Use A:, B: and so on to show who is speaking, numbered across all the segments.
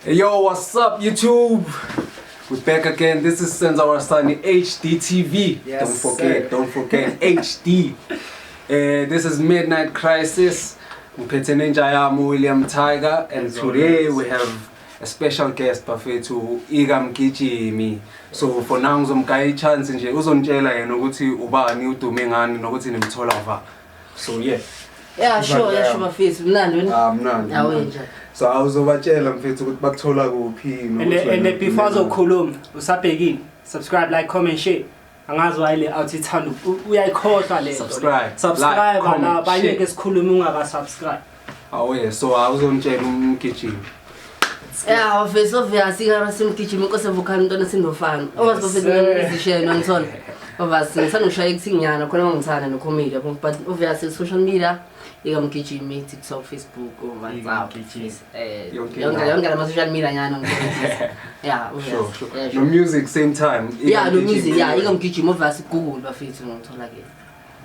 A: Hey, yo, what's up, YouTube? We're back again. This is Senza Wasani HD TV.
B: Yes,
A: Don't forget,
B: sir.
A: Don't forget, HD. This is Midnight Crisis. Ngiphethe nenja yami William Tiger, and
B: As
A: today
B: always.
A: We have a special guest, bafethu, Ika Mgijimi. So for now ngizomgaya i-chance nje uzonitshela yena ukuthi ubani, udume ngani, nokuthi nimthola va. So yeah.
C: Yeah, sure, yeah, sure, bafethu. Mnandi wena?
A: Ah, mnandi.
C: Awu,
A: Mnandi.
C: njani?
A: So awuzobatshela, mfethu, ukuthi bakuthola kuphi
B: And
A: nokuthi wena
B: and before
A: udume ngani.
B: azokhuluma, usabhekile. Subscribe, like, comment, share. Angazi why le out ithanda uyayikhohlwa le nto le.
A: Subscribe,
B: Subscribe
A: like, comment,
B: la
A: share.
B: bayeke sikhulume ungaka subscribe.
A: Awu yeah, so awuzonitshela umgijimi.
C: Yeah, bafethu, obvious igama simgijima inkosi evukhana umntwana sindofana. Obvious, bafethu,
B: Sir.
C: ngizishare ngithola. Obvious ngithanda ukushaya acting nyana khona mangithanda no-comedy yabo, but obviously social media Ika Mgijimi, TikTok, Facebook, WhatsApp.
B: Mgijimi.
A: Yonke
C: Yonke
A: indawo.
C: yonke lama social media nyana ngizisebenzisa. Yeah, obvious.
A: Sure.
C: Yeah,
A: No
C: sure.
A: music same time.
C: Yeah, no
A: Mgijimi.
C: music, yeah, Ika Mgijimi, obvious Google, bafethu, ngithola ke.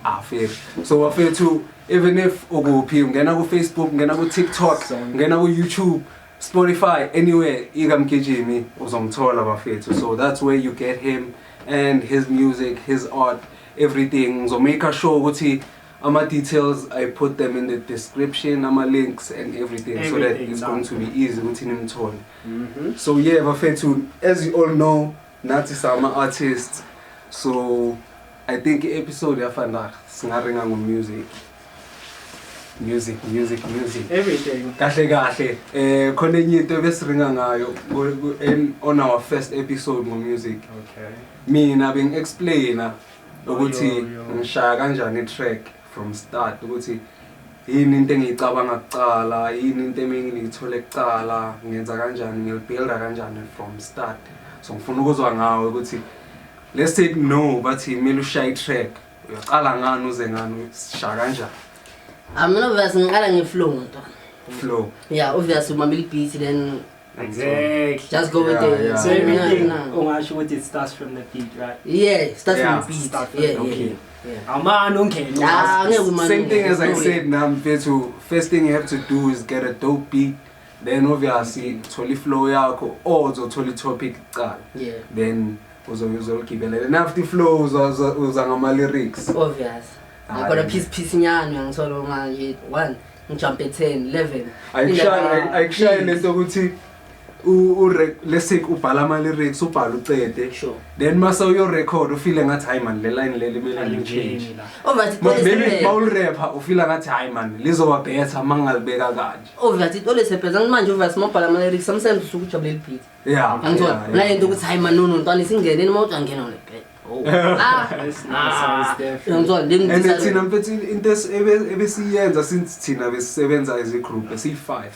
A: Ah, fair. So bafethu, even if ukuphi, ungena ku Facebook, ungena ku TikTok, ungena ku YouTube, Spotify, anywhere, Ika Mgijimi uzomthola, bafethu. So that's where you get him and his music, his art, everything. Ngizomake sure ukuthi ama details, I put them in the description, ama links and everything, so that
B: Everything,
A: it's
B: done.
A: Going to be easy ukuthi nimthole. So yeah, bafethu, as you all know, nathi sama artists. So I think i-episode yavandag singaringa ngo-music. Music, music, music.
B: Everything.
A: Kahle kahle, khona enye into ebesiringa ngayo on our first episode ngo-music. Mina bengi-explaina ukuthi
B: Yo, yo.
A: ngishaya kanjani i-track from start, ukuthi yini into engiyicabanga kucala, yini into emengiyithole kucala, ngenza kanjani, ngilibuilda kanjani from start. So ngifuna ukuzwa ngawe ukuthi, let's take no bathi kumele ushaye i-track, uyaqala ngani, uze ngani, ushaya kanjani?
C: Ah, mina obvious ngiqala nge-flow, ntwana.
A: Flow.
C: Yeah, obvious umamela i-beat, then just go with the
A: Yeah.
B: So everything
C: Yeah, yeah.
B: ungasho ukuthi it starts from the beat, right?
C: Yeah, start from the beat.
B: Start from
C: Yeah,
B: the
C: yeah,
A: Okay.
C: yeah.
B: Amani ungene.
C: Ah, ngeke umane
A: Same thing as I
C: ungene.
A: said now, mfethu, first thing you have to do is get a dope beat, then obviously thola i-flow yakho or uzothola i-topic kuqala. Then uzoligibela, then after i-flow uza ngama-lyrics.
C: Obvious.
A: Ah,
C: Ngakona
A: yeah.
C: piece piece nyana uyangithola manje 1 ngijump 10 11.
A: Ayikushayi lento ukuthi let's say ubhala ama-lyrics, ubhala ucede, then mase uyorecord ufile ngathi, "Hayi man, le line leli kumele ngichange."
B: Alingeni la.
C: Obvious.
A: Maybe mawulirapha ufila ngathi, "Hayi man, lizoba better mangalibeka kanje."
C: Obvious, it always happens. Manje obvious mawubhala ama lyrics, sometimes usuke ujabulela i-beat. Angithola. Nalento ukuthi, "Hayi man, no no ntwana isingeneni," mawuthi angena le. Oh. Ah.
B: That's nice how it's different.
C: Uyangithola then
A: And thina, mfethu, into ebesiyenza since thina besisebenza as a group esiyi-five,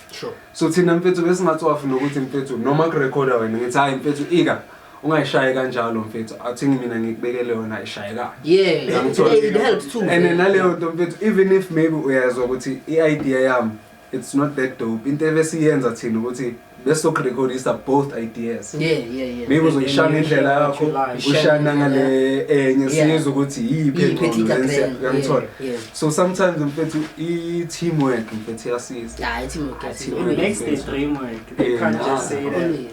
A: so thina, mfethu, besingatswafi nokuthi, mfethu, noma kurekhoda wena, ngithi, "Hayi mfethu, ika ungayishayi kanjalo mfethu, athi mina ngikubekele yona, ishaye kanje." Uyangithola?
C: It helps too.
A: And naleyo nto, mfethu, even if maybe uyazwa ukuthi i-idea yami, it's not that dope, into ebesiyenza thina ukuthi besokurekhodisa both ideas. Maybe uzoyishaya ngendlela yakho, ushaya nangale enye, sizwe ukuthi yiphi
C: Yiphi
A: engcono, then
C: grand,
A: uyangithola?
C: Yeah.
A: So sometimes, mfethu, i-teamwork, mfethu, iyasiza.
C: Yeah, i-teamwork iyasiza.
A: Teamwork.
B: It makes the dream work. They can't just say that.
C: Always.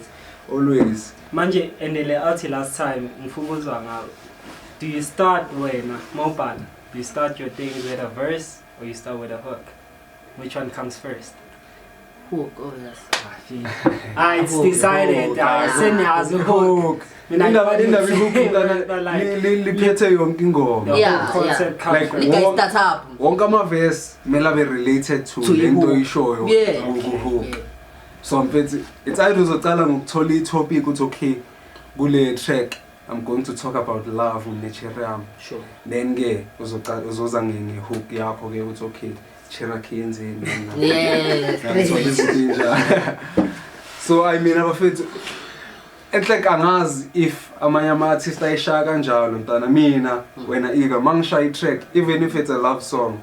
A: Always.
B: Manje and le athi last time ngifuna ukuzwa ngawe. Do you start wena mawubhala? Do you start your things with a verse or you start with a hook? Which one comes first?
C: Hook, obvious.
B: Ah, it's
C: Hook.
B: decided.
A: Hook.
B: Ah, seniyazi hook.
A: Hook.
B: Mina
A: Indaba i-hook,
B: but like
A: liphethe yonke ingoma.
B: The whole concept comes
A: Like,
B: from
C: Like start up.
A: Wonke amavesi kumele abe related to
C: To
A: lento
C: i-hook.
A: oyishoyo ku-hook. So mfethu, it's either uzocala ngokuthola i-topic ukuthi, okay, kule track I'm going to talk about love ne-cherry yami. Then ke uzocala uzoza nge-hook yakho ke ukuthi, okay, cherry yenzeni. Uyangithola, izinto ey'njalo. So I mean, abafethu, enhle, angazi if amanye ama-artist ayishaya kanjalo, ntana. Mina, wena ika mangishaya i-track, even if it's a love song,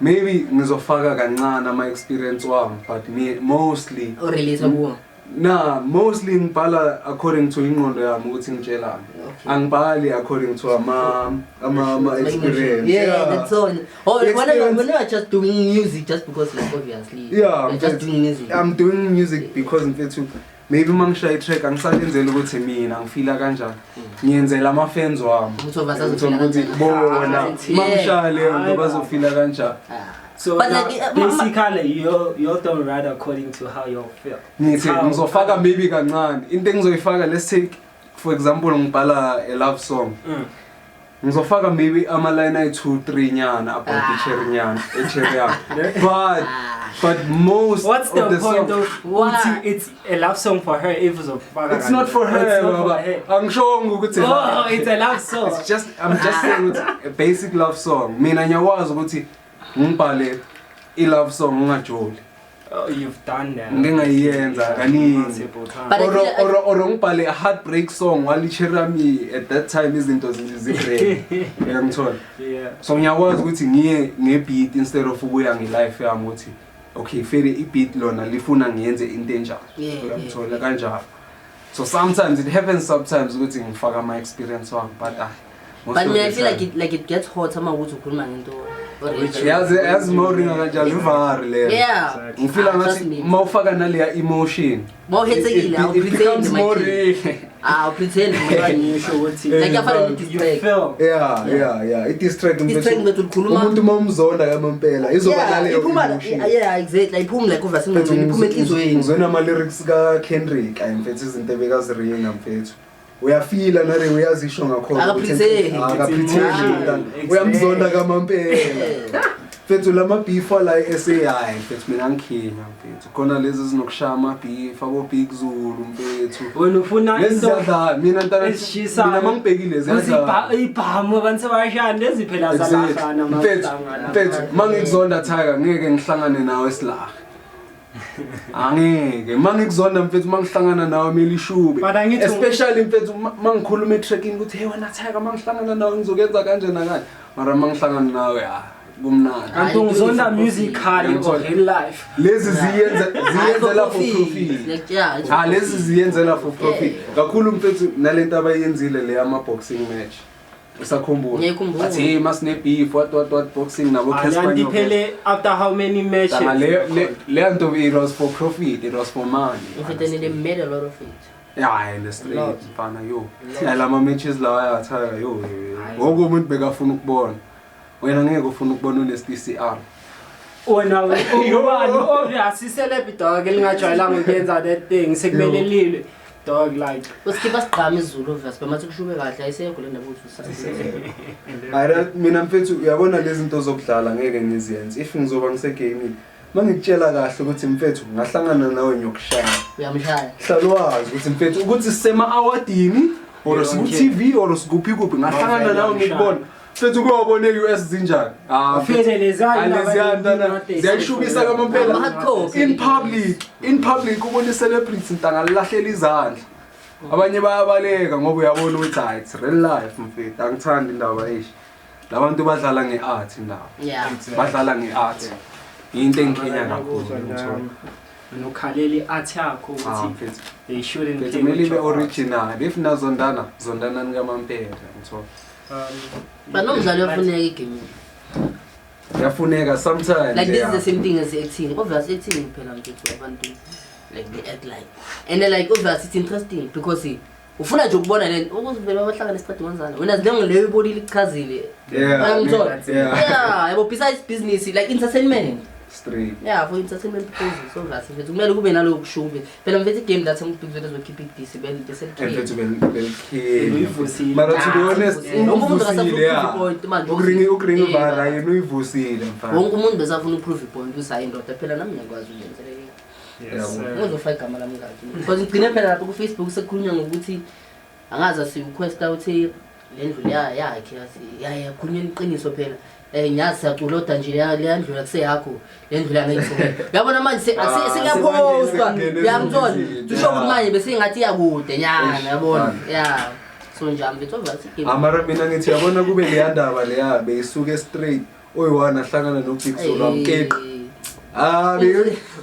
A: maybe ngizofaka kancane ama-experience wami, but me mostly
C: Urelease kuwo.
A: Na mostly ngibhala according to ingqondo yami ukuthi ngitshelani. Angibhali according to ama experience.
C: Yeah, that's all. Oh, when you are just doing music just because, like, obviously
A: Yeah,
C: you're just doing music.
A: I'm doing music because mfethu maybe mangishaya i-track angisalenzeli ukuthi mina ngifila kanjani. Ngiyenzela ama-fans wami.
C: Ukuthi bazofila
A: Ukuthi
C: kanjani.
A: bona mangishaya leyo nto
B: Hayi,
A: bazofila kanjani.
C: Ah.
B: So
C: But
B: now,
C: like,
B: basically, you don't write according to how you feel.
A: Ngithi
B: How-
A: ngizofaka maybe kancane. Into engizoyifaka, let's take for example ngibhala a love song. Ngizofaka maybe ama-line ayi-2 3 nyana about i-cherry nyana, i-cherry yami. But
C: Ah.
A: but most
B: What's
A: of
B: the
A: the
B: point
A: song,
B: of
C: Why?
B: ukuthi it's a love song for her if uzofaka
A: it's not for
B: kanjani?
A: her
B: It's not for
A: baba.
B: her.
A: Angishongo ukuthi
B: Oh, it's a love song.
A: It's just I'm just saying ukuthi a basic love song. Mina ngiyakwazi ukuthi ngibhale i-love song ngingajoli.
B: Oh, you've done that.
A: Ngike ngayenza kaningi.
B: Multiple times.
C: But I
A: Or
C: feel-
A: or ngibhale a heartbreak song while i-cherry yami at that time izinto zi-great. Uyangithola?
B: Yeah.
A: So ngiyakwazi ukuthi ngiye nge-beat instead of ukuya nge-life yami ukuthi okay fele i-beat lona lifuna ngiyenze into enjani. Uyangithola kanjalo. So sometimes it happens, sometimes ukuthi ngifaka ama experience wami, but most
C: But
A: of
C: me, I
A: the
C: feel like
A: time-
C: it gets hot uma ukuthi ukhuluma ngento
A: Yazi mawuringa kanjalo ivari leyo.
C: Yeah.
B: Exactly.
A: Ngifila
C: Ah, trust
A: ngathi
C: me.
A: mawufaka naleya emotion.
C: Mawuhethekile,
A: it becomes
C: awupretend, my
A: more
C: king.
A: real.
C: Ah, awupretend, my
B: When
C: king.
B: you show ukuthi
C: Like kuyafana
A: Yeah.
B: you
C: ne-distract.
B: feel.
A: Yeah, it is track.
C: Distract mfethu ukhuluma.
A: Umuntu mawumzonda kamampela izoba
C: Yeah,
A: naleyo
C: iphuma
A: emotion.
C: yeah, exactly. Ayiphumi like over
A: Mfethu,
C: singqondweni, iphuma enhliziyweni.
A: ngizwe ama-lyrics ka-Kendrick ayi mfethu izinto ebekaziringa mfethu uyafila nale uyazisho ngakhona ukuthi
C: Akapretend.
A: akapretend
B: It's
A: umntana.
B: emotion.
A: Uyamzonda kamampela mfethu lama-beef ala e-SA hayi mfethu mina ngikhinya mfethu khona lezi ezinokushaya ama-beef abo-Big Zulu mfethu
B: Wena ufuna
A: lezi
B: into
A: ziyadlala mina ntana
B: ezishisayo.
A: mina mangibhekile ziyadlala
B: ibhamu abantu sebayashaya lezi phela zalahlana
A: Mfethu, mfethu mangikuzonda Tiger ngeke ngihlangane nawe esilahe. Angeke mangikuzonda mfethu mangihlangana nawe kumele ishube.
B: But angithi-
A: Especially mfethu mangikhuluma e-tracking ukuthi hey wena Tiger mangihlangana nawe ngizokuyenza kanje nakanje. Mara mangihlangana nawe ah kumnandi.
B: Kanti ungizonda musically or real life.
A: Lezi ziyenzela for profit.
C: Like, yeah, it's for
A: Ah lezi
C: profit.
A: ziyenzela for profit.
C: Yeah.
A: Kakhulu mfethu nalento abayenzile le ama boxing match. Usakhumbula?
C: Ngiyayikhumbula.
A: Bathi hey masine beef what boxing nabo Casper
B: Anti
A: Nyovest.
B: phele after how many matches?
A: Tanga le nto it was for profit, it was for money.
C: Mfethu, and they made a lot of it.
A: Yeah, in the street
C: Lot.
A: mfana yo.
C: Lot.
A: Lama matches lawa ayathaka yo.
B: Hayi.
A: Wonke umuntu bekafuna ukubona. Wena ngeke ufuna ukubona une CCR.
B: Wena ubani obvious iceleb dog elingajwayelanga ukuyenza that thing sekumele lilwe dog like
C: Usikhipha sigqama izulu obvious bamathi kushube kahle ayisekho le ndaba ukuthi usase.
A: Hayi mina mfethu uyabona lezi zinto zokudlala ngeke ngiziyenze. If ngizoba ngise-gaming mangikutshela kahle ukuthi mfethu ngahlangana nawe ngiyokushaya.
C: Uyamshaya.
A: Hlala wazi ukuthi mfethu ukuthi sisema-awadini or
B: Yeah,
A: siku
B: okay.
A: TV or sikuphi kuphi ngahlangana
B: Mavele
A: nawe ngikubona. Mfethu kuyobona e-US zinjani. Ah mfethu.
B: Mfethu lezana
A: Aleziyana ntana ziyayishubisa kamampela.
C: Ama-hardcore.
A: In public ubona i-celebrity ntanga lahlela izandla. Abanye bayabaleka ngoba uyabona ukuthi hayi it's real life mfethu. Angithandi indaba eish. Labantu badlala nge-art indaba.
C: Yeah.
A: Badlala nge-art. Into engikhinya kakhulu ngithola.
B: Nokhalela i-art yakho
A: Ah
B: ukuthi
A: mfethu.
B: they shouldn't
A: Mfethu
B: play
A: kumele
B: with
A: ibe
B: your art.
A: original. If nazondana, zondanani kamampela ngithola.
C: But nomdlalo uyafuneka egaming.
A: Yafuneka sometimes.
C: Like this is
A: yeah.
C: the same thing as acting. Obviously acting phela mfethu abantu like they act like and then like obviously it's interesting because ufuna nje ukubona le ukuthi vele abahlangana esikhathi manzana wena zilengo leyo ibonile ichazile.
A: Yeah.
C: Uyangithola?
A: Yeah.
C: Yeah, yabo besides business like entertainment.
A: Straight.
C: Yeah, for entertainment purposes obviously mfethu kumele kube naloku kushube. Phela mfethu igame that umbig zokhipha idisi bel bese
A: Mfethu belikhile.
B: Uyivusile.
A: Mara to be honest,
C: Wonke umuntu akasafuna
A: uyivusile
C: uprove
A: yeah.
C: point manje.
A: Ukuringa
C: Eh,
A: uvara yena uyivusile mfana.
C: Wonke umuntu besafuna uprove point ukuthi hayi indoda phela nami ngiyakwazi ukuyenza le.
B: Yes, sir.
C: Ngizofaka igama lami kahle. Because ngigcine phela lapha ku Facebook sekukhulunywa ngokuthi angazi asirequesta ukuthi le ndlu yakhe yakhulunywa iqiniso phela. Ngiyazi siyaculoda nje le ndlu kuseyakho le ndlu angiyithole. Uyabona manje sengiyapostwa uyangithola. Tusho ukuthi manje bese ngathi iyakude nyana yabona. Yeah. So nje mfethu obviously game.
A: Amara mina ngithi yabona kube leya ndaba leya beyisuke straight oyi-one ahlangana no-Big Zulu amkeqe. Ah,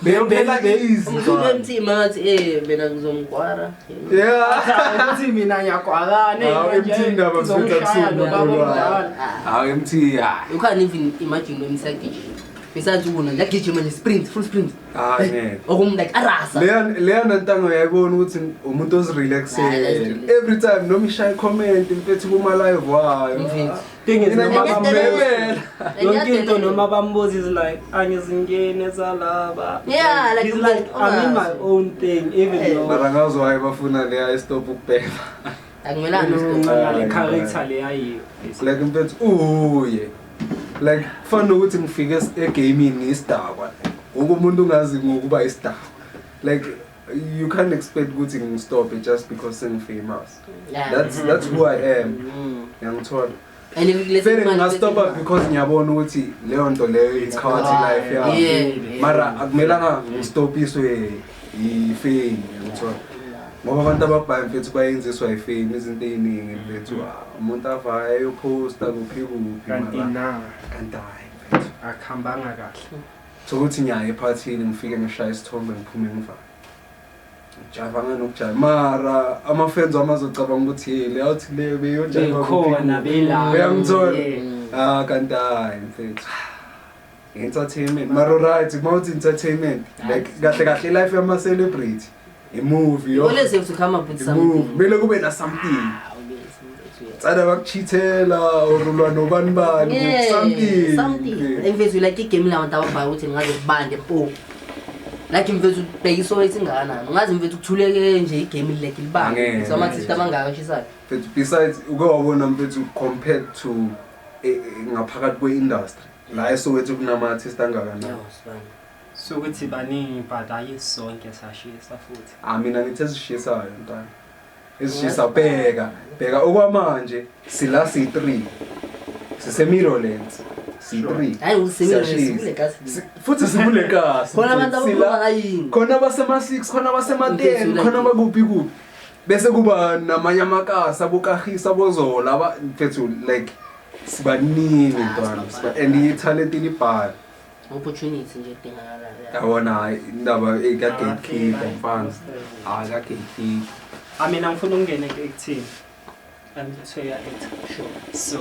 A: beyophela easy.
C: Umzulu MT mangathi mina ngizomgwara.
A: Yeah.
B: Ukuthi mina ngiyagwakana.
A: Hawu, MT indaba mfethu akusiwo umuntu olwayo. Hawu MT hayi.
C: You can't even imagine when usagijima. Besides ubona ngiyagijima nje sprint, full sprint.
A: Ah ngeke.
C: Okum like arasa.
A: Leya nantango uyayibona ukuthi umuntu ozirelaxele. Every time noma ishaya comment mfethu kuma live wayo.
C: Mfethu.
B: Thing is
A: Mina
B: noma
A: ngiyamemela.
B: Yonke into noma bambuza is like angizingeni zalaba.
C: Yeah, like
B: he's like I'm in my own thing even though
A: Mara ngazwa hayi bafuna leya istop ukubhema.
C: Akumelanga stop.
B: le character le ayiyo.
A: Like mfethu uye. Like kufana nokuthi ngifike egaming ngiyisidakwa. Wonke umuntu ungazi ngokuba isidakwa. Like you can't expect ukuthi ngistop just because sengifamous.
C: Yeah.
A: That's who I am. Ngiyangithola.
C: And if let's
A: Vele ngingastopa because ngiyabona ukuthi leyo nto leyo ikhawatha life yami.
C: Yeah.
A: Mara akumelanga ngistopiswe yifame, ngiyangithola. Ngoba abantu ababhayi mfethu bayenziswa yifame izinto ey'ningi mfethu. Umuntu avaye ayophosta kuphi kuphi
B: Kanti
A: mara
B: na
A: kanti hayi mfethu.
B: akuhambanga kahle.
A: Sokuthi ngiyaye ephathini ngifike ngishaye isithombe ngiphume ngivale. Ngijava nganokujayiva. Mara ama-fans wami azocabanga ukuthi hey le outhi leyo beyojayiva kuphi
B: Bekhona
A: kuphi.
B: bela.
A: Uyangithola?
B: Yeah.
A: Ah kanti hayi mfethu. Entertainment. Mara right, mawuthi entertainment. Like kahle kahle life yama-celebrity. I-movie
C: You
A: yo.
C: always have to come up with
A: I-movie.
C: something.
A: Kumele kube na something.
C: Ah, always.
A: Tsada bakuchithela or ulwa nobani bani
C: Yeah,
A: something.
C: something. Mfethu like igame labantu ababhayi ukuthi ngaze kubande mpo. Like mfethu ubheka isowethi ingakanani. Ungaze mfethu kuthuleke nje igame like libambe.
A: Angeke.
C: So ama-artist amangaka ashisayo.
A: Mfethu besides uke wabona mfethu compared to ngaphakathi kwe-industry la eSoweto kunama-artist angakanani.
C: Yo, sibani.
B: Sokuthi baningi but ayisonke sashisa futhi.
A: Ah mina ngithi ezishisayo mntana. Ezishisa bheka, bheka okwamanje sila si3. Sise-Meadowlands. Si3.
C: Hayi ngisemile
A: Siyashisa.
C: sikule kasi.
A: Futhi sikule kasi.
C: Khona abantu
A: Sila-
C: abakhuluma ngayini.
A: khona abasema-6 khona abasema-10
C: Mfethu,
A: khona abakuphi kuphi bese kuba namanye amakasi abokahisa abozola mfethu like sibaningi mntwana and ithalente libhala
C: Opportunity nje edingakalayo.
A: yabona hayi indaba ka-gatekeeper mfana hayi ka-gatekeeper.
B: I mean, angifuna ukungena ekuthini. I'm so yeah, actor.
C: Sure.
B: So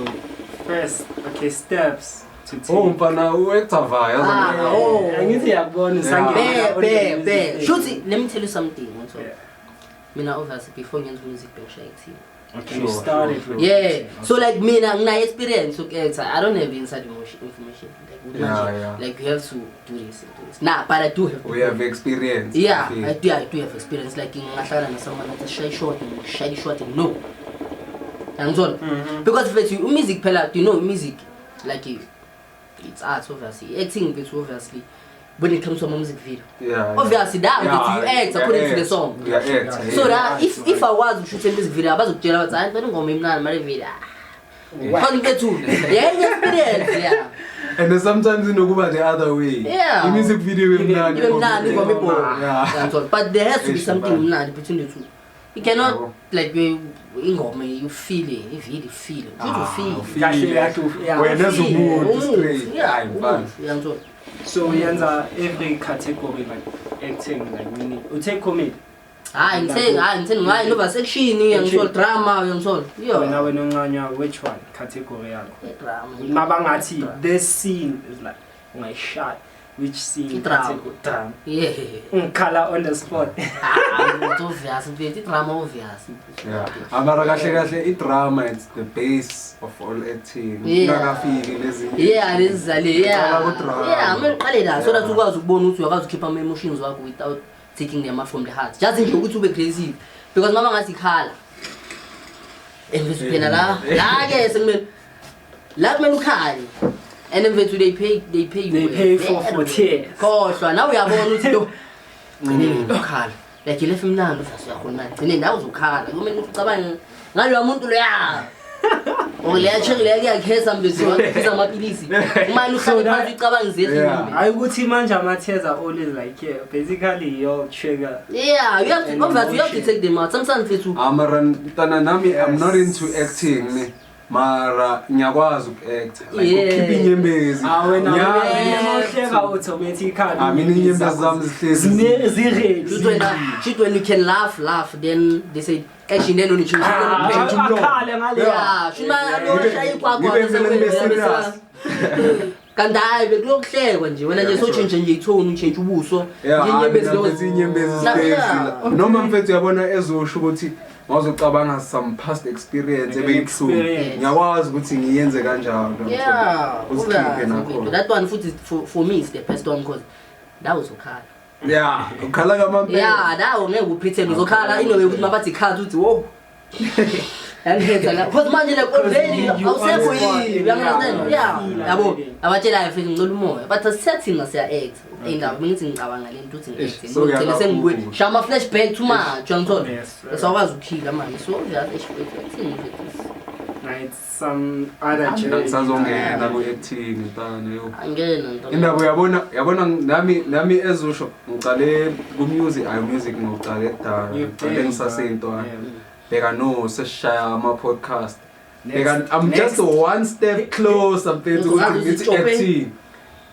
B: first, okay, steps to take.
A: Oh mfana u-actor vaya
C: Ah, oh.
B: Angithi yakubona usangena.
C: Be be be. Shuthi let me tell you something also.
B: Yeah.
C: Mina obviously before ngenza music bengishaya acting.
B: Okay, you started with
C: Yeah. So like mina ngina experience yoku-actor. I don't have inside information. Like
A: Yeah, yeah.
C: like you have to do this and do this. Nah, but I do have.
A: We have experience.
C: Yeah, I do have experience. Like ngingahlala na someone athi shy short and shy short and no. Angizona. Because mfethu music phela, do you know music like it's art obviously. Acting mfethu obviously when it comes to a music video.
A: Yeah.
C: Obviously that
A: Yeah,
C: you act according to the song.
A: Yeah, act.
C: So that if I was to shoot a music video abazokutshela bathi hayi ngicela ingoma emnandi male video. Khona mfethu. Yeah, experience, yeah.
A: And then sometimes inokuba the other way.
C: Yeah.
A: I music video imnandi.
C: Ibe mnandi ingoma ibhola.
A: Yeah.
C: Uyangithola? But there has to be
A: Eish,
C: something
A: mfana.
C: mnandi between the two. You cannot
A: Yabo.
C: like ingoma you feel it, ivili feel it.
A: Ah,
C: You feel.
A: ufeel.
B: Kahle kahle yeah.
A: Wena as umuntu
C: Umuntu,
A: straight.
C: yeah,
A: Hayi mfana.
C: umuntu, uyangithola?
B: So yenza every category like acting like meaning. Utake comedy.
C: Hayi ngithe hayi ngithe ngayi nova section uyangithola drama uyangithola.
B: Wena
C: Yeah.
B: wena oncanywa which one category yakho?
C: Drama.
B: Mabangathi this scene is like ungayishaya which scene
C: I-drama.
B: category drama.
C: Yeah.
B: Ngikhala on the spot.
C: Ah, it's obvious mfethu, i-drama obvious.
A: Yeah. Amara kahle kahle i-drama it's the base of all acting.
C: Yeah.
A: Kungakafiki lezi.
C: Yeah, lezi zale yeah.
A: Uqala ku-drama.
C: Yeah, kumele uqale la so that
A: Yeah.
C: ukwazi ukubona ukuthi uyakwazi ukukhipha ama-emotions wakho without taking them out from the heart. Just nje ukuthi ube creative because mama ngathi ikhala. Mfethu phela la la ke sekumele la kumele ukhale. And mfethu they pay you.
B: They pay for tears.
C: Khohlwa nawe uyabona ukuthi lo gcineni ukhala. Like ilefu imnandi ufase uyakhona manje. Gcineni nawe uzokhala. Kumele ukuthi ucabange ngaloya muntu loya. Okuleya check leya kuyakhesa mfethu wakhisa amapilisi. Uma uhlale phansi ucabange
A: Yeah.
C: zezinto.
B: Hayi ukuthi manje ama-tears are always like yeah, basically your trigger.
C: Yeah, you have to
B: And
C: obviously you have to
B: emotion.
C: take them out. Sometimes mfethu
A: Amara mntana nami I'm not into acting ne. Mara ngiyakwazi uku-act, like ukukhipha inyembezi.
B: Ah, wena
A: Ngiyazi.
B: uhleka automatically.
A: Ah, mina inyembezi zami zihlezi
B: zire.
C: Shoot when you can laugh, laugh. Then they say action, then only choose.
B: Akhale ngale.
C: Yeah, shoot man, shaya ikwakwa.
A: Ngibe vele ngibe serious.
C: Kanti hayi bekuyokuhlekwa nje wena nje sotshintshe nje i-tone, utshintshe ubuso.
A: Yeah,
C: Inyembezi
A: mina mfethu inyembezi zihlezi la. Noma mfethu uyabona ezosho ukuthi mawuzocabanga some past experience
B: Like an
A: ebeyibuhlungu.
B: experience.
A: Ngiyakwazi ukuthi ngiyenze kanjalo.
C: Yeah,
A: Uzikhiphe
C: obvious,
A: nakhona.
C: That one futhi for me is the best one because that was ukhala.
A: Yeah, ukhala kamampela.
C: Yeah, that one ngeke upretend uzokhala inobe ukuthi mabathi cut uthi wo. Yangenza la. Because manje like already awusekho yini, you understand? Yeah. Yabo, abatshelayo futhi ngicela umoya. But asisathina siya act. Indaba mina ngithi ngicabanga le nto uthi ngi-act.
A: So
C: Ngicela sengibuye.
A: uyakakhulu.
C: Shaya ama flashback too much, uyangithola?
B: Yes, sir.
C: Sawakwazi ukukhila manje. So obvious acting mfethu.
B: Like some other
A: Mina
B: journey.
A: ngisazongena ku-acting mntana yo.
C: Angena ntwana.
A: Indaba uyabona nami ezusho ngicale ku-music, ayi music ngiqale kudala. Ngicale ngisaseyintwana. Bheka no sesishaya ama-podcast. Bheka I'm just one step closer mfethu ukuthi ngithi acting.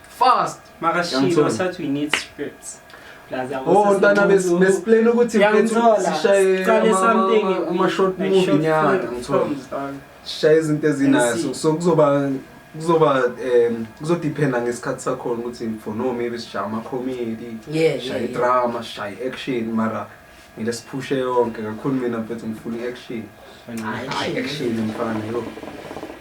A: Fast.
B: Makashilo
A: Yangithola.
B: sathi we need scripts. Plus
A: Oh ntana besiplane ukuthi mfethu sishaye
B: Siqale something
A: ama short
B: like
A: movie
B: short
A: nyana ngithola.
B: films, dog.
A: Sishaye izinto ezinayo
B: And see.
A: so kuzoba kuzodependa ngesikhathi sakhona ukuthi for no maybe sishaya ama comedy,
C: Yeah,
A: sishaya
C: yeah, yeah.
A: drama, sishaya action mara ngile siphushe yonke kakhulu mina mfethu ngifuna i-action.
C: Hayi,
A: Hayi action mfana yo.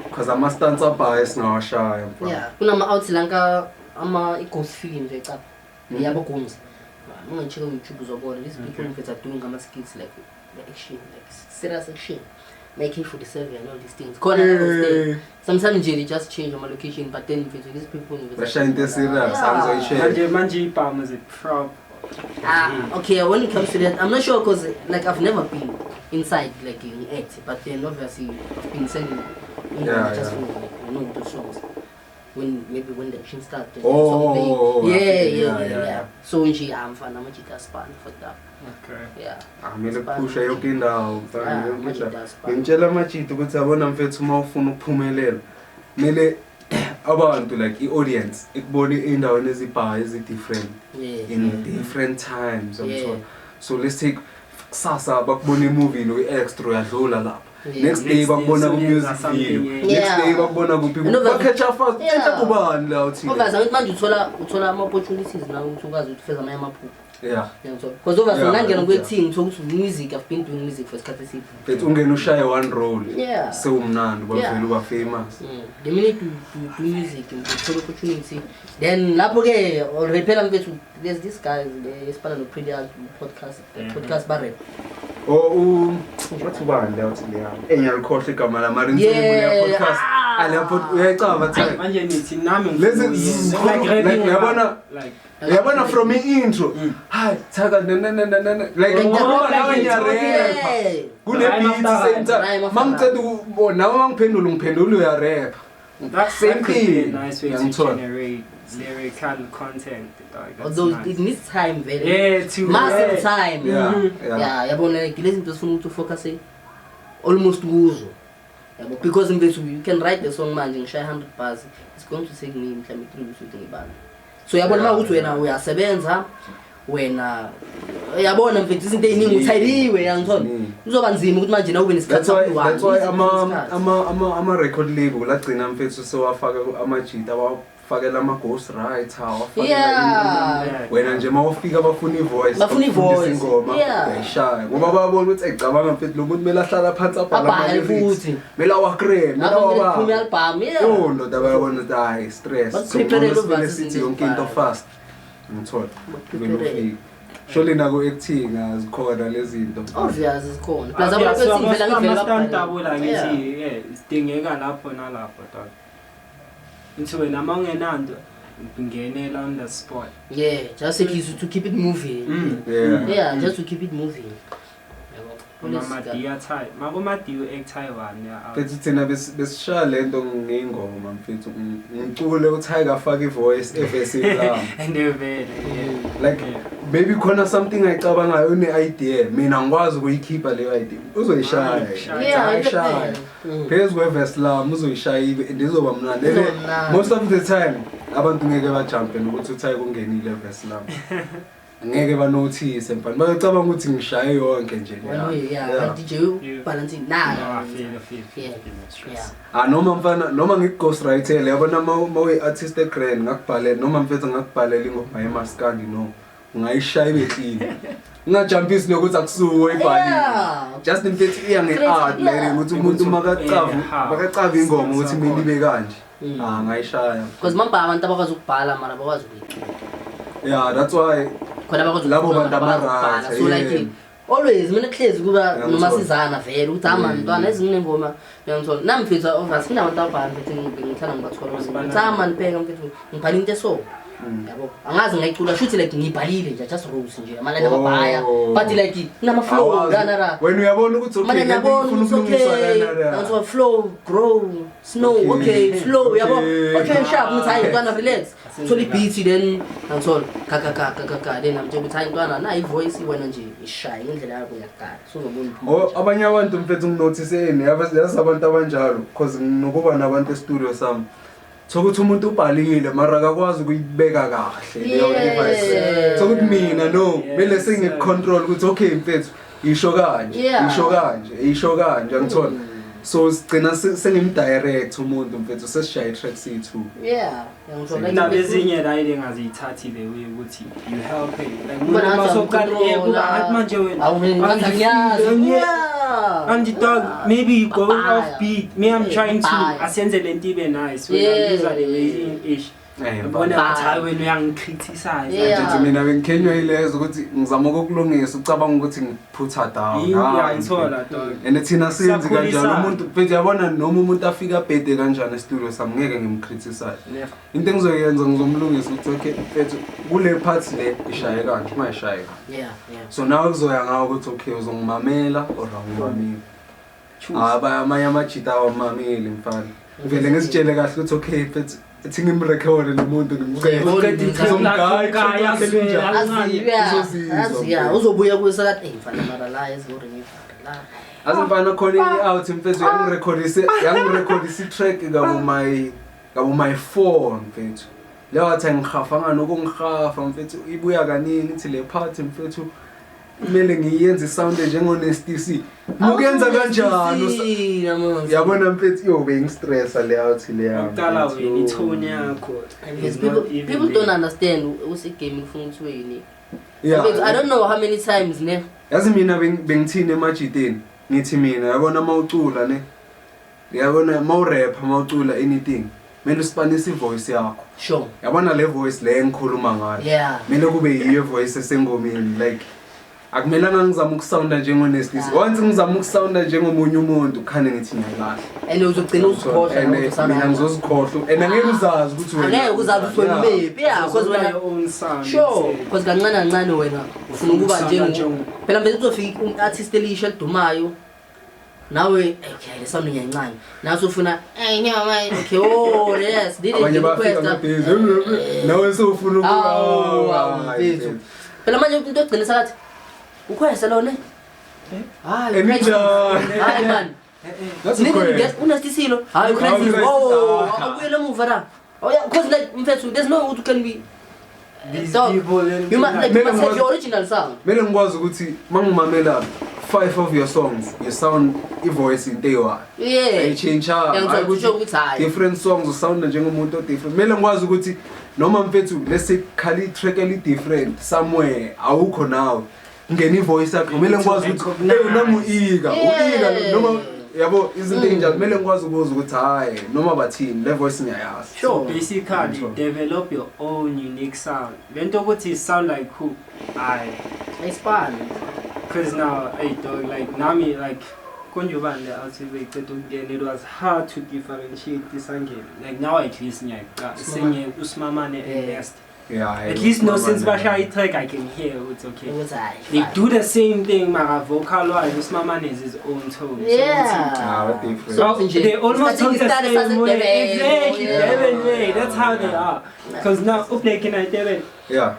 A: Because ama stunts abhaye singawashaya mfana.
C: Yeah, kunama out lanka ama i-ghost films ecapha. Yabo goons. Ungacheck ku YouTube uzobona these people mfethu are doing ama skits like the action, like serious action. Making 47 and all these things. Khona
A: Eh.
C: sometimes nje they just change ama location but then mfethu these people mfethu
A: Bashaya into serious angizoyishare.
B: Manje ibhamu is a prop.
C: Okay, when it comes to that, I'm not sure because like I've never been inside like in act, but then obviously I've been sending just for like you know the songs. When maybe when the action starts. Yeah. So nje I'm fana amajita span for that.
B: Okay.
C: Yeah.
A: Kumele kuphushe yonke indawo mfana yonke indawo.
C: Amajita span.
A: Ngimtshela amajita ukuthi yabona mfethu uma ufuna ukuphumelela kumele abantu like i-audience ikubone ey'ndaweni ezibhayo ezi-different in different times.
C: Yeah.
A: So let's take kusasa bakubona emovie no-extra uyadlula lapha. Next day
B: Next day
A: bakubona ku-music
B: soyenza something,
A: video.
B: yeah.
A: Next day bakubona kuphi. Bakhetha fast, khetha kubani la uthile.
C: Obviously angithi manje uthola ama-opportunities nawe ukuthi ukwazi ukuthi ufeze amanye amaphupho.
A: Yeah.
C: Because obviously ngangena kwe-team ngithola ukuthi music, I've been doing music for isikhathi eside.
A: But ungena ushaye one role.
C: Yeah.
A: Sewumnandi bavele uba famous.
C: The minute you do music, you uthola opportunity. Then lapho ke already phela mfethu there's this guy esifana no Pretty podcast, podcast ba rap.
A: Oh, wathi ubani la uthi leya? Engiyalikhohlwa igama la mara ngithole podcast. Alapho uyayicaba thina.
B: Manje nithi nami
A: Lezi like uyabona uyabona from i-intro. Hi, thaka na na na na like ngoba nawe ngiyarap. Kune beat same time. Mangicela ukubona nawe mangiphendula ngiphendula uyarap.
B: That
A: same thing.
B: Nice way to generate lyrical content. Dog.
C: Although
B: nice.
C: It needs time, very.
B: Yeah, to
C: massive time.
A: Yeah, yeah.
C: Yabona like lezi zinto sifuna ukuthi focus almost kuzo. Yabo because you can write the song manje ngishaya 100 bars. It's going to take me mhlawumbe 3 weeks ukuthi ngibale. So yabona mawukuthi wena uyasebenza wena yabona mfethu izinto eziningi uthayiliwe yangithola. Kuzoba nzima ukuthi manje nawe ube nesikhathi
A: sakho. That's why ama record label lagcina mfethu sewafaka amajita awafakela ama ghost writer awafakela wena nje mawufika bafuna ivoice ingoma uyayishaya ngoba bayabona ukuthi ecabanga mfethu lo muntu kumele ahlala phansi abhala ama lyrics kumele awacream kumele awabhale
C: album
A: yo ndoda bayabona ukuthi hayi stress so sithi yonke into fast ngithola kumele Surely nako acting azikhona lezi zinto.
C: Obvious zikhona. Plus abantu acting vela
B: ngivela ngithi yeah sidingeka lapho nalapho dog. Ngithi wena mawungenanto ngenela on the spot.
C: Yeah, just to keep it moving.
A: Yeah.
C: Yeah, just to keep it moving.
B: Madiya type. Makumadiya u-act one, yeah.
A: Mfethu, thina besishaya lento ngey'ngoma, mfethu, ngicule uTiger afake i-voice evesini lami.
B: And vele, yeah.
A: Like, maybe khona something ayicabangayo, une-idea, mina ngikwazi ukuyikhipha leyo idea, uzoyishaya.
B: Ah,
A: Ayishaya phezu kwevesi lami, uzoyishaya ibe and izoba mnandi. And
C: Izoba mnandi.
A: most of the time abantu ngeke bajampe nokuthi uTiger ungenile evesi lami, ngeke banothise, mfana, bayocabanga ukuthi ngishaye yonke nje leya.
C: One way, yeah.
A: Yeah.
C: But DJ ubalancing
B: No, I
C: nah.
B: feel, I feel, feel, feel, no stress.
A: Ah, noma mfana, noma ngiku-ghostwritele, yabona, ma uyi-artist egrand, ngakubhalela, noma mfethu ngakubhalela ingoma yemaskandi, no ungayishaya ibe clean, ungajampisi nokuthi akusuwe oyibhalile. Just mfethu iya nge-art le ukuthi umuntu makacava makacava ingoma ukuthi kumele ibe kanje. Ah, ngayishaya.
C: Because mamba abantu abakwazi ukubhala mara bakwazi ukuyicula.
A: Yeah, that's why
C: Khona abakwazi
A: labo
C: ukucula,
A: bantu
C: mara bakwazi ukubhala.
A: aba-right,
C: So like always mina kuhlezi kuba
A: Uyangithola.
C: noma sizana vele ukuthi ama ntwana ezinginengoma, uyangithola, nami mfethu obviously kunabantu ababhala, mfethu, ngithanda ngibathola ukuthi ama nibheka, mfethu, ngibhala into eso, yabo, angazi ngayicula shuthi, like ngibhalile nje, just rose nje amalane amabhaya, but like kunama-flow
A: Awazi.
C: lana ra.
A: Wena uyabona ukuthi okay,
C: Manje
A: lento
C: ngiyabona
A: ifuna
C: ukuthi
A: ukulungiswa
C: okay,
A: lana la.
C: ngithiwa flow, grow, snow, okay, flow, yabo, okay, sharp, ngithi hayi ntwana, relax, thola i-beat, then ngithola ka ka ka ka ka ka, then ngitshela ukuthi hayi ntwana, nayi i-voice, wena nje ishaye ngendlela yakho yakudala, suzobona.
A: Oh, abanye abantu, mfethu, nginothise ini, yazi abantu abanjalo, because nginokuba nabantu e-studio sami. Thokuthi umuntu ubhalile mara akakwazi ukuyibeka kahle leyo device. Thokuthi mina no, kumele sengiku-control ukuthi okay mfethu, isho kanje, isho kanje, isho kanje, angithola. So sigcina sengimdirect umuntu, mfethu, sesishaye i-track C2.
C: Yeah, yangithola.
B: Kunabezinye la ile ngaziyithathi le way ukuthi you help it like
C: Kuba
B: umuntu
C: nathi
B: masoqala, yeah, kuba
C: amcontrola.
B: ngathi manje wena
C: Awu, mina ngathi angiyazi.
B: And the dog, maybe you going
C: Papaya.
B: off beat. Me, I'm trying to
C: Papaya.
B: asenze lento ibe nice. Wena ngizwa le way ish. Yabona ngathi hayi wena uyangicriticize.
A: Nje mina bengikhenywa yilezo ukuthi ngizama ukukulungisa, ucabanga ukuthi ngiphutha down.
B: Yini
A: Hayi,
B: uyangithola, dog.
A: And thina siyenzi kanjalo.
B: Siyakhulisana.
A: Umuntu, mfethu, yabona, noma umuntu afika abhede kanjani e-studio sami, ngeke ngimcriticize.
B: Never.
A: Into engizoyenza, ngizomlungisa ukuthi okay mfethu, kule part le ishaye kanje, ungayishaye kanje. So nawe kuzoya ngawo ukuthi okay, uzongimamela or awungimameli.
B: Choose.
A: Amanye amajita awamameli, mfana. Ngivele ngizitshele kahle ukuthi okay mfethu, ethi ngimrekhode lo muntu, ngimcele.
B: Uqeda i-track lakho, ugaya, azwela,
C: Azi, yeah.
A: Uzozizwa,
C: Azi, yeah.
A: mfethu.
C: Uzobuya kuwe sakathi, "Ey mfana, mara la ezore ngivara la."
A: Azi mfana, khona i-out, mfethu, yangirekhodisa i-track kabo my phone, mfethu. Leyo wathi angihafanga nokungihafa, mfethu, ibuya kaningi ithi le part, mfethu, kumele ngiyenze isound njengo-Nasty C. Mukuyenza kanjani? Yabona mfethu, yo bengistressa le out leya.
B: Uqala wena i-tone yakho
C: Yes,
B: is not
C: people,
B: even
C: people don't
B: there.
C: understand ukuthi igame ifuna ukuthi ube unique.
A: Yeah.
C: I don't know how many times ne.
A: Yazi mina bengithini emajiteni, ngithi mina, yabona uma ucula ne, yabona uma urapha, uma ucula anything, kumele usipanise ivoice yakho. Yabona le voice le engikhuluma ngayo, kumele kube yiyo voice esengomeni. Like akumelanga ngizame ukusounda njengo-Nasty C. Once ngizama ukusounda njengomunye umuntu, khane ngithi ngiyalahla.
C: And uzogcina uzikhohlwa
A: And,
C: ngokuthi usana
A: mina
C: kanjani.
A: ngizozikhohlwa and angeke uzazi ukuthi wena
C: Angeke uzazi ukuthi wena umephi. Yeah, because
B: Uzoba
C: wena
B: your own sound
C: Sure,
B: instead.
C: because kancane kancane wena ufuna ukuba
B: Ufuna
C: njengo phela mbe uzofika um-artist elisha elidumayo, nawe okay, le sound ngiyancane, nawe usufuna eh nyama, okay, oh yes, did it
A: Abanye bafika
C: request
A: ngabhizi, nawe sewufuna
C: Awu, awu,
A: hayi,
C: mfethu. Phela manje into ogcina sakathi ukhwesa lona, hayi
A: Enijani?
C: hayi man.
A: That's
C: Nini
A: ukhwesa.
C: get unastisilo, hayi
A: Hayi,
C: uCrisis,
A: uCrisis,
C: oh,
A: ah.
C: abuyele emuva la. Oh yeah, because like mfethu, there's no way you can be
B: These
C: Dog,
B: people and
C: you must like you
A: Kumele
C: must have
A: ngikwazi-
C: your original sound.
A: Kumele ngikwazi ukuthi uma ngimamela five of your songs, you sound i-voice into eyi-one, ayitshintsha.
C: Ngiyangithola, kusho ukuthi hayi.
A: Different songs usounda njengomuntu o-different. Kumele ngikwazi ukuthi noma mfethu lesikhala i-track eli-different somewhere, awukho nawe, ngena i-voice yakho, kumele ngikwazi ukuthi
B: Recognize.
A: hey, noma u-ika u-ika noma, yabo, izinto ey'njalo, kumele ngikwazi ukubuza ukuthi hhayi, noma bathini, le voice ngiyayazi.
B: So basically,
A: Sure.
B: develop your own unique sound. Lento ukuthi sound like who? I.
C: Ayisipani.
B: Cause now, hey dog, like nami, like konjubani le out beyiceda ukungena, it was hard to differentiate isangene. Like now at least ngiyayiqa senye usimamane and Nest.
A: Yeah.
B: At least no, since bashaya i-track, I can hear it's okay.
C: Ukuthi hayi.
B: They do the same thing, mara vocal wise, uSmamane has his own tone. So
C: Yeah.
A: Ah, what different.
B: So
C: nje,
B: they almost talk the
C: isikhathi
B: same way.
C: saseDurban,
B: Exactly,
C: yeah.
B: Durban way. That's how they are. Because now uBlake and Durban,
A: Yeah.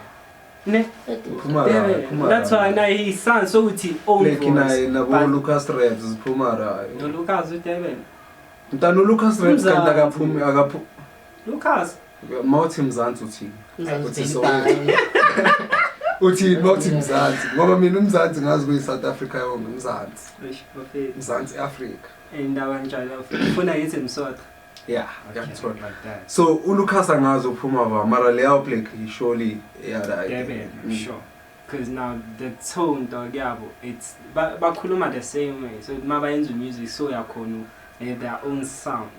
B: ne?
A: Phuma la,
B: Durban.
A: phuma
B: That's
A: la.
B: why now he sounds so with his own
A: Blake
B: voice.
A: naye nabo
B: But
A: Lucas Raps ziphuma la.
B: no Lucas uDurban.
A: Mntana uLucas Raps kanti
B: Mzansi.
A: akaphumi akaphu
B: Lucas.
A: mawuthi Mzansi uthini?
C: Mzansi
A: Uthi
C: Big
A: so-
C: Bang.
A: Uthini mawuthi Mzansi? Ngoba mina uMzansi ngazi kuyi South Africa yonke Mzansi.
B: Eish, bafethu.
A: Mzansi Africa.
B: Indaba njalo ufuna yithi Msotho.
A: Yeah, ngiyakuthola.
B: Like that.
A: So uLucas angazi uphuma va mara leya Blake surely yeah like
B: Durban, sure. Because now the tone dog yabo, it's bakhuluma the same way. So mabayenza music so yakhona they have their own sound.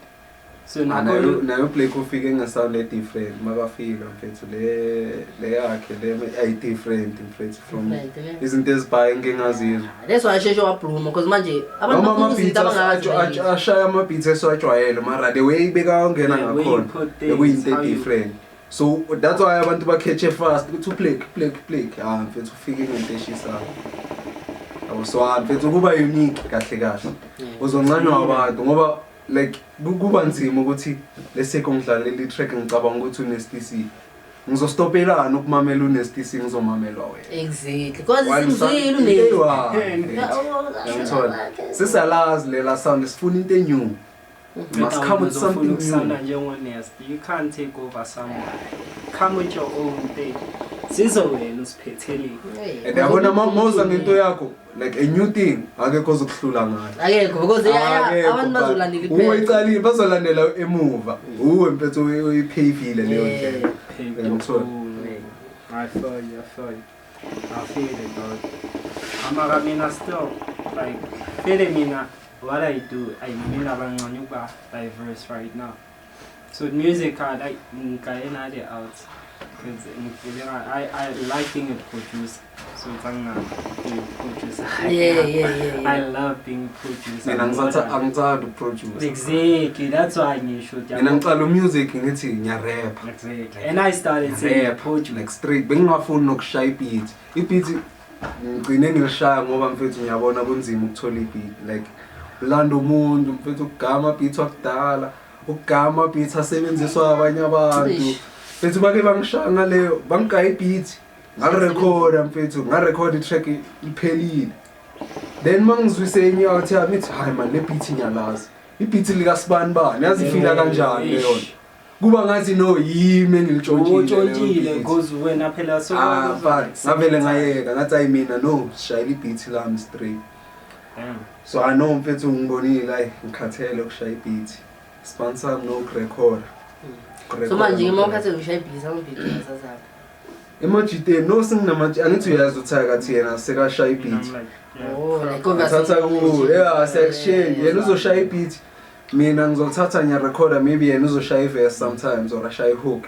B: So
A: Ah,
B: nakhona
A: nayo Blake ufike ngesound e different makafika mfethu le yakhe le ayi different mfethu from
C: Different, ne?
A: izinto ezibhaye ngingazizwa.
C: That's why asheshe wabluma because manje abantu
A: Noma
C: bafuna izinto
A: ama-beats
C: abangazi.
A: ashaya ama-beats esiwajwayele mara the way bekawangena
B: the way you
A: ngakhona
B: put things,
A: bekuyinto
B: how you
A: e-different. So that's why abantu bakhethe fast ukuthi uBlake Blake Blake ah mfethu ufike ngento eshisayo. Yabo so ah mfethu kuba unique kahle kahle.
C: Yeah.
A: Uzoncanywa abantu ngoba like kuba nzima ukuthi leseko ngidlalela i-track ngicabanga ukuthi une-STC. Ngizostopelana ukumamela une-STC ngizomamelwa wena.
C: Exactly. Because
A: While
C: simzwile
A: into
C: une.
A: eyi-one, mfethu. Ngiyangithola. Sisalazi lela sound sifuna into e-new. Must come with something new.
B: Ukusanda njengo-Nest. You can't take over someone. Come with your own thing. Sizo wena usiphethelile.
A: And yabona mawuza ngento yakho like a new thing akekho ozokuhlula ngayo.
C: Akekho because yeah,
A: Akekho,
C: abantu
A: but
C: bazolandela
A: Uwe
C: iphela.
A: icalile bazolandela emuva. Uwe mfethu uyipavile leyo ndlela.
B: Paved your
A: Ngiyangithola.
B: own way. I feel you, I feel you. I feel it, dog. Amara mina still, like, feel mina, what I do, I mean, abancane ukuba diverse right now. So music, I like, ngikayena the out. Because I like being a producer. So it's like, producer.
C: Yeah.
B: I love being producer.
A: Mina ngithatha angithandi ukuproduce.
B: Exactly, that's why ngisho.
A: Mina ngicala umusic ngithi ngiyarap.
B: Exactly. And I started saying
A: Rap
B: produce.
A: like straight bengingafuni nokushaya ibeat. Ibeat ngigcine ngilishaya ngoba mfethu ngiyabona kunzima ukuthola ibeat like ulanda umuntu mfethu ukugama beat wakudala ukugama beat asebenziswa abanye abantu
C: Eish.
A: mfethu bake bangishaya ngaleyo bangigaya ibeat ngarekhoda mfethu ngarekhoda itrack iphelile then mangizwise enye out yami ithi hayi man le beat ngiyalazi ibeat likasibani bani yazifila kanjani leyo nto kuba ngathi no yimi engilitshontshile leyo
B: Utshontshile
A: beat.
B: because wena phela so
A: Ah, mfana, ngavele ngayeka ngathi ayi mina no sishayela ibeat lami straight
B: Damn.
A: so I know mfethu ngibonile ayi ngikhathele ukushaya ibeat sponsor no record.
C: So manje ke mawukhathele ushaya ibhizi ama-beat asazapha.
A: Emajiteni no singinamaji angithi uyazi uthi akathi yena sekashaya
B: And I'm
A: ibeat
B: like, yeah,
C: Oh,
B: crap.
C: like obviously.
A: thatha ku yeah siya-exchange yena uzoshaya ibeat mina ngizothatha ngiyarekhoda maybe yena uzoshaya iverse sometimes or ashaye ihook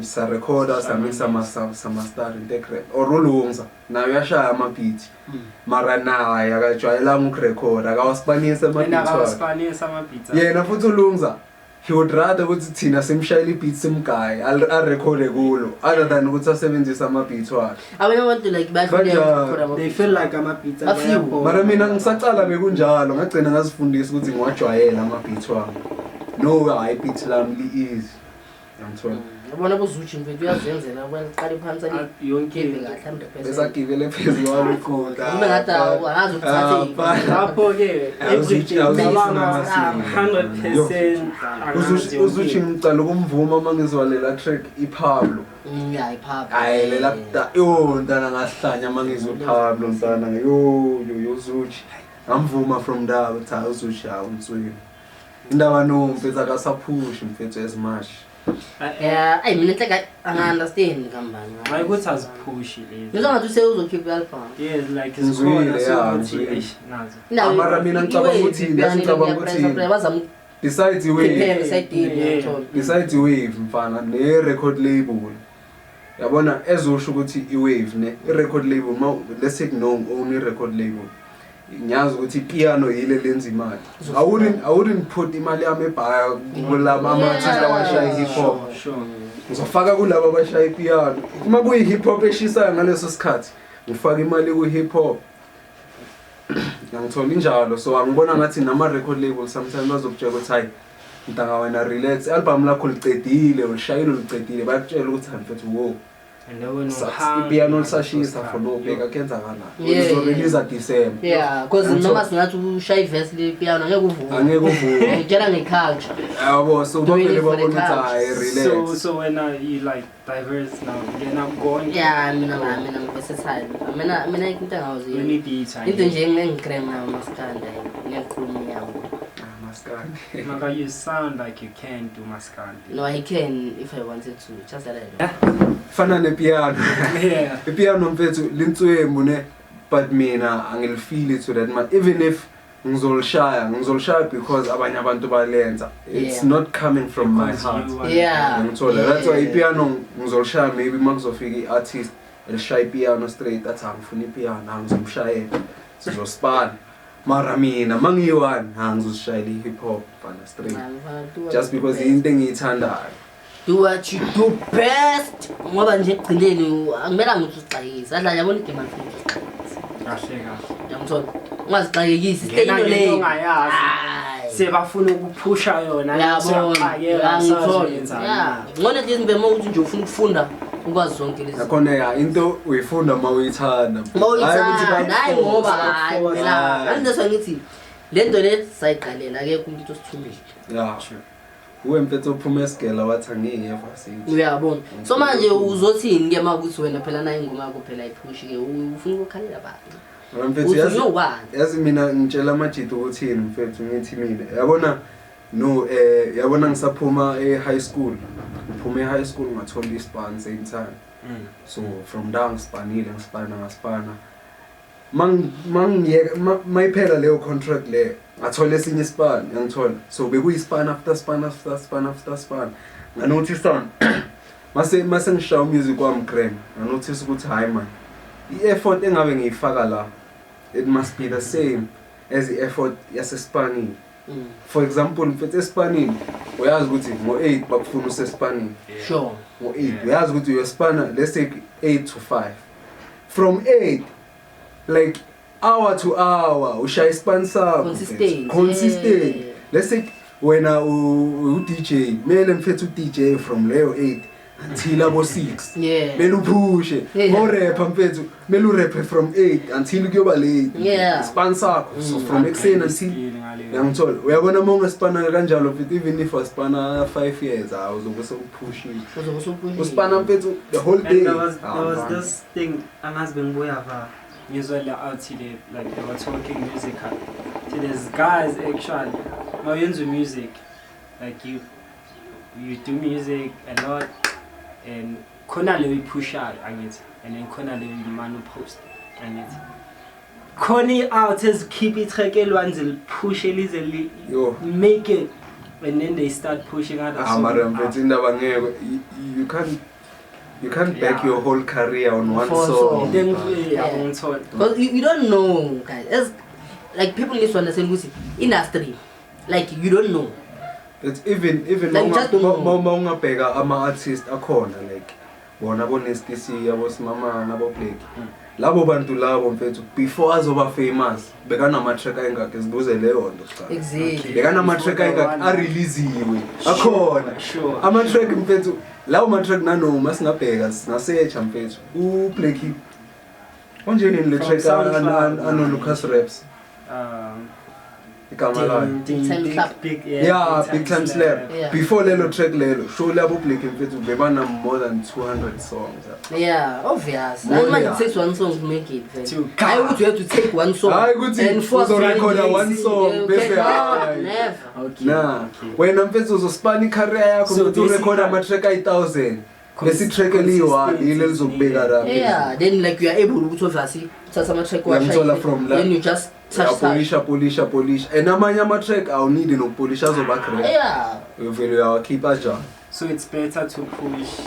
A: sarekhoda samixa samastar integrate or ulungisa naye uyashaya ama-beat mara naye akajwayelanga ukurekhoda akawasipanisi
B: And
A: ama-beat wakhe
B: akawasipanisi ama-beats akhe.
A: yena futhi ulungisa he would rather ukuthi thina simshayele ibeat simgaye arekhode kulo other than ukuthi asebenzise ama-beat wakhe
C: Abanye abantu like bayahluleka
A: Kanjani?
C: ukurekhora ama
B: They feel like ama-beats
C: A few.
B: ayabhora.
A: mara mina ngisacala bekunjalo ngagcina ngazifundisa ukuthi ngiwajwayele ama-beat wami no hayi ibeat lami li-easy yangithola
C: Yabona boZuchi mfethu uyazenzela uyaliqala phansi
B: Ah, yonke
C: alikhiphe
B: into.
C: kahle 100%.
A: besagibele phezu kwalo ikhonta
C: Ube ngathi angazi ukuthathe
A: Ah,
B: Lapho-ke
A: Awuzuthi-
B: everything
A: awuzuthi
B: ngicabanga
A: unamasiko.
B: 100% angazi yonke
A: uzuthi
B: into.
A: ngicala ukumvuma uma ngizwa lela track iPablo
C: Yeah, iPablo.
A: hayi lela yo ntana ngahlanya uma ngizwa uPablo ntana yo yo yo Zuchi ngamvuma from there ukuthi hayi uZuchi hayi unswini indaba no mfethu akasaphushi mfethu as much
C: Yeah, ayi mina inhleka angi-understand kambani.
B: Hayi ukuthi aziphushi lezi.
C: Ngizwa ngathi usewuzokhipha i-album.
B: Yes, like
A: Ngizwile,
B: zikhona
A: yeah,
B: sokuthi
A: ngizwile.
B: eish nazo.
C: Indawo-
A: Mara mina ngicabanga
C: i-wave,
A: ukuthi yini, yazi ngicabanga ukuthi yini.
C: Bazama
A: besides iwave
C: ukuprepare esayidini
B: Yeah.
C: uyathola.
A: besides iwave mfana ne-record label yabona ezosho ukuthi iwave ne i-record label ma let's take no own i-record label Ngiyazi ukuthi ipiano yile lenza imali. I wouldn't put imali yami ebhaya kulaba ama-artist abashaya i-hip hop. Ngizofaka kulabo abashaya ipiano. Uma kuyi-hip hop eshisayo ngaleso sikhathi, ngifaka imali ku-hip hop. Ngangithola injalo, so angibona ngathi nama-record label sometimes bazokutshela ukuthi, "Hayi ntanga, wena relax, i-album lakho licedile, ulishayile, ulicedile." Bayakutshela ukuthi, "Hayi mfethu, wo."
B: And then
A: Ipiano lisashisa for no, bheka kuyenzakala. Uzoreleasa December.
C: Yeah, because noma singathi ushaya ivesi lepiano, angeke uvume.
A: Angeke uvume.
C: Ngitshela nge-culture.
A: Yabo, so bavele babona ukuthi, hayi, relax.
B: So when you like diverse now, ngena konke.
C: Yeah, mina ngi-versatile. Mina into engawazi.
B: Une-beat.
C: Into nje engikrem ngayo maskanda, ngiyakhuluma inyama.
A: Ah, maskandi.
B: Maka, you sound like you can do maskandi.
C: No, I can if I wanted to. Just that I don't.
A: Fana nepiano. Ipiano mfethu lintswembu ne, but mina angilifeeli to that much. Even if ngizolishaya, ngizolishaya because abanye abantu balenza. It's not coming from my
B: Because
A: heart.
B: you want-
A: Ngithola, that's why ipiano ngizolishaya maybe makuzofika i-artist elishaya ipiano straight, athi, "Angifuna ipiano," angizomshayela, sizospana. Mara mina mangiyi-one, angizozishayela i-hip hop fana straight,
C: Nah, mfana, do what
A: just
C: you do
A: because
C: best.
A: into engiyithandayo.
C: Do what you do best, ngoba nje ekugcineni akumelanga ukuthi uzixakekise. Adla, yabona, igame alifuni ukuthi uzixakekise.
B: Kahle kahle.
C: Yangithola, ungazixakekisi, stay in
B: Ngena
C: your
B: ngento
C: lane.
B: ongayazi.
C: Hayi.
B: Sebafuna ukuphusha yona.
C: Uyabona,
B: Siyaqakeka.
C: uyangithola. Yeah, ngcono at least uma ukuthi nje ufuna ukufunda ukwazi zonke lezi.
A: Nakhona ya, into uyifunda uma uyithanda.
C: Uma
A: Hhayi ukuthi
C: uyithanda, hayi ngoba
A: bayakuforce.
C: hayi phela.
A: Hayi.
C: Angithi ngithi le nto le sayiqalela, akekho umuntu osithumile.
A: Ya, uwe mfethu ophuma esigela wathi angeke evasithi.
C: Uyabona, so manje uzothini-ke uma ukuthi wena phela nayo ingoma yakho phela ayiphushi-ke, ufuna ukukhalela bani?
A: Mfethu,
C: Uthi
A: yazi
C: uyobani?
A: Yazi mina ngitshela amajita ukuthini mfethu, ngithi mina, yabona, no, yabona ngisaphuma e-high school, ngiphuma e-high school ngathola ispan same time. So from there ngispanile, ngispana, ngaspana. Mangiyeka mayiphela leyo contract leyo, ngathola esinye ispan, yangithola. So bekuyispan after span after span after span. Nganotice mase ngishaya umusic wami grand, nganotice ukuthi hayi man, i-effort engabe ngiyifaka la, it must be the same as i-effort yasespanini. For example mfethu, espanini uyazi ukuthi ngo-8 bakufuna usespanini. Ngo-8 uyazi ukuthi uyospana, let's take 8 to 5. From 8, like hour to hour ushaya ispan sakho.
C: Consistent.
A: Consistent. Let's say wena u-DJ, kumele mfethu u-DJ from leyo 8 until abo 6. Kumele uphushe. Mawurepha mfethu, kumele urephe from 8 until kuyoba late. Ispan sakho, so from ekuseni until uyangithola, uyabona, uma ungaspana kanjalo mfethu, even if waspana 5 years, hawu, uzobe sewuphushile.
C: Uzobe usuphushile.
A: Uspana mfethu the whole day.
B: And there was
A: Ah,
B: there was
A: man.
B: this thing, angazi bengibuya va ngizwe le out le, like they were talking musical. So there's guys actually now into music, like you do music a lot and khona le uyiphushayo, angithi, and then khona le uyimane upost, angithi, khona i-out ezikhipha i-track elwanzi liphushe lize
A: Yo.
B: Make it, and then they start pushing other
A: Ah,
B: songs
A: mara
B: out.
A: mfethu, indaba ngeke you can't back your whole career on one
C: For one
A: song.
C: song.
B: Then yeah, ngithola.
C: Because you don't know, guys. As, like, people need to understand ukuthi industry, like, you don't know.
A: It's even
C: Like, you just don't know.
A: uma ungabheka ama-artist akhona, like bona bo-Nasty C, aboSimamana, abo-Black, labo bantu labo mfethu, before azoba famous bekanama-track ayingakho? Zibuze leyo nto kuqala. Bekanama-track ayingakho areleasiwe akhona? Ama-track mfethu, lawo ma-track, nanoma singabheka, singasearcha mfethu, uBlackie onjenini le
B: From
A: track
B: SoundCloud.
A: ano-Lucas Raps, igama layo.
C: Big Time
B: Big,
C: Slap.
B: Big,
A: Yeah, Big Time Slap. Before lelo track lelo, show labo Blackie mfethu bebana more than 200 songs.
C: Yeah, obvious.
A: More
C: And man,
A: yeah.
C: it takes one song to make it.
B: To
C: I would you have to take one song.
A: Hayi ukuthi
C: and force
A: uzorekhoda
C: one
A: one song,
C: You
A: bese
C: cannot,
A: hayi.
C: never.
A: Na wena mfethu uzospana i-career yakho
B: So
A: mfethu, urekhoda
B: basically-
A: ama-track ayi-1000, bese i-track eliyi-one yile lizokubeka la.
C: Yeah, then like you are able ukuthi obviously uthatha ama-track
A: Uyangithola from la-
C: then you just touch touch.
A: Uyapolisha, polisha, polisha, and amanye ama-track awunidi nokupolisha, azoba great. Uvele uyawakhipha njalo.
B: So it's better to push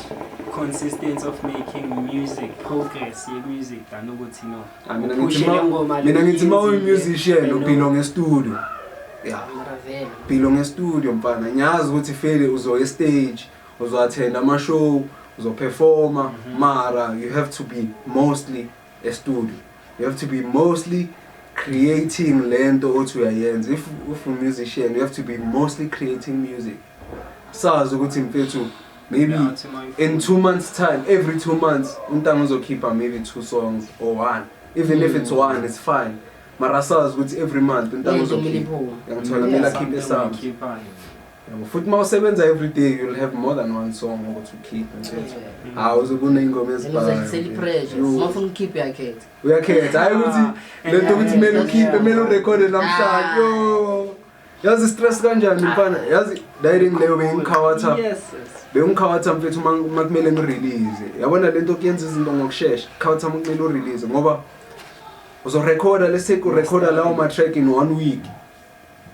B: consistency of making music, progress ye-music, than ukuthi no,
A: Ah, mina ngithi
B: uphushe le ngoma
A: mina ngithi ma uyi-musician
B: le,
A: ubelong e-studio, yeah.
C: Mara vele.
A: Belong e-studio, mfana. Ngiyazi ukuthi fele uzoya e-stage, uzo-attend ama-show, uzoperforma, mara you have to be mostly e-studio, you have to be mostly creating lento othi uyayenza. If u-musician, you have to be mostly creating music. Sazi ukuthi, mfethu, maybe
B: Yeah, to my
A: in 2 months time, every 2 months untanga uzokhipha maybe two songs or one. Even if it's one, it's fine, mara sazi ukuthi every month untanga
C: Lento kumele
A: uzokhipha.
C: iphume.
A: Uyangithola? Kumele akhiphe something.
B: Uyikhiphayo.
A: Yabo, futhi uma usebenza every day, you'll have more than one song ukuthi ukhiphe, mfethu. Hawu, uzobe uney'ngoma.
C: And uzadlisela i-pressure.
A: Yo.
C: Uma ufuna ukukhipha, uyakhetha.
A: Uyakhetha, hayi ukuthi lento ukuthi kumele ukhiphe, kumele urekhode namhlanje. Yo, yazi stress kanjani, mfana? Yazi daring leyo bengikhawatha.
B: Yes.
A: Bengikhawatha, mfethu, uma kumele ngirelease. Yabona lento kuyenza izinto ngokushesha, khawatha uma kumele urelease, ngoba uzorekhoda, let's say urekhoda lawo ma-track in one week,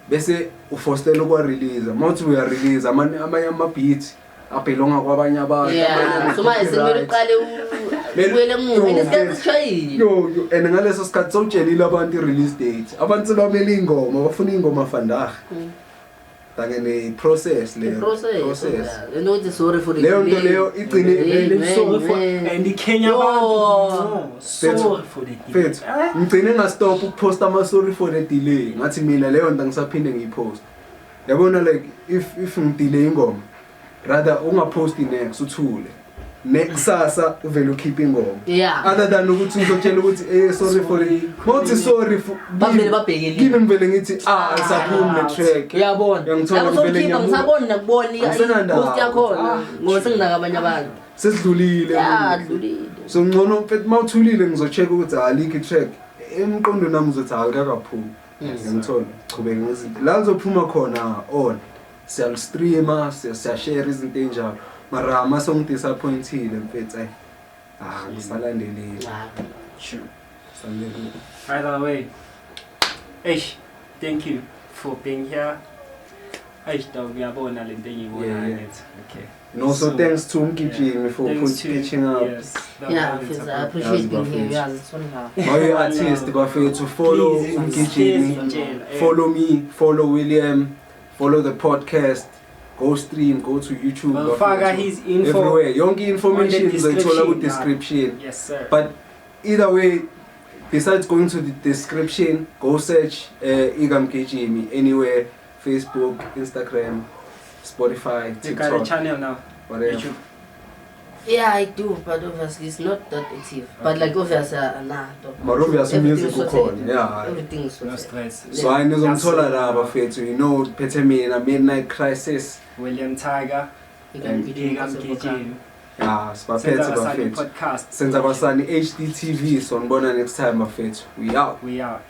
A: bese ufostela ukwa-release. Uma uthi uyarelease, amanye ama-beats abelonga kwabanye abantu, amanye
C: Yeah, so manje sekumele
A: ama-copyright.
C: uqale ubuyele emuva and isikhathi sishayile.
A: Yo yo, and ngaleso sikhathi sowutshelile abantu i-release date, abantu sebamele iy'ngoma, bafuna iy'ngoma vandag. Tange ne-process leyo.
C: I-process.
A: Process.
C: Yeah. Lento ukuthi sorry for the
A: Leyo nto
C: delay.
A: leyo igcine
C: Hey, man,
B: Sorry for
C: man.
B: and iKenya
C: Yo.
B: abantu, no, sorry for the delay.
A: Mfethu, ngigcine ngastop ukuposta ama-sorry for the delay. Ngathi mina leyo nto angisaphinde ngiyipost. Yabona, like if ngidelay ingoma, rather ungaphosti next, uthule, nekusasa uvele ukhiphe ingoma, other than ukuthi ngizotshela ukuthi sorry for the, mawuthi sorry for
C: Bavele babhekelile.
A: kimi, ngivele ngithi ah, ayisaphumi le track.
C: Uyabona.
A: Uyangithola,
C: Lapho
A: ngivele
C: sowukhipha
A: ngiyabuka.
C: ngisaboni nakubona
A: Angisenandaba.
C: i-post yakhona ngoba senginaka abanye abantu.
A: Sesidlulile.
C: Ya, dlulile.
A: So ngcono, mfethu, mawuthulile, ngizo-check ukuthi alikho i-track emqondweni nami, uzothi alikakaphumi. Ngiyangithola, chubeke ngezinto la lizophuma khona on siyalistreama, siyashare izinto ey'njalo, mara mase ungidisappointile, mfethu, ayi, ah, ngisalandelile.
C: Ah.
B: Sure.
A: Ngisalandelile.
B: By the way, eish, thank you for being here. Eish, dog, uyabona lento engiyibonayo ngithi. Okay.
A: And also
B: So,
A: thanks to Umgijimi for
B: Thanks to
A: pitching up.
B: Yes, the
C: Yeah,
B: talent
C: mfethu, I
B: support.
C: appreciate being here.
A: Bafethu.
C: Yazi, it's wonderful.
A: Maye-artist, bafethu, follow
B: Please,
A: Umgijimi.
B: please, ngitshela,
A: Follow me, follow William, follow the podcast, go stream, go to YouTube,
B: We'll faka
A: bafethu.
B: his info.
A: Everywhere, yonke information
B: on the
A: uzoyithola
B: description,
A: ku-description.
B: Yes, sir.
A: But either way, besides going to the description, go search Igamgijimi anywhere: Facebook, Instagram, Spotify,
B: You got a
A: TikTok,
B: channel now.
A: whatever.
B: YouTube.
C: Yeah, I do, but obviously it's not that active. But like obviously, nah, dog.
A: Mara obviously
C: Everything
A: music
C: is sorted.
A: ukhona, yeah.
C: Everything is
B: No
C: sorted.
B: stress.
A: So hayi, nizomthola la, bafethu. You know, phethe mina, Midnight Crisis.
B: William Tiger.
C: Igamgijimi.
B: Igamgijimi.
A: Ya, sibaphethe,
B: Senza Kwasani
A: bafethu.
B: podcast.
A: Senza Kwasani HDTV. Sonibona next time, bafethu. We out.
B: We out.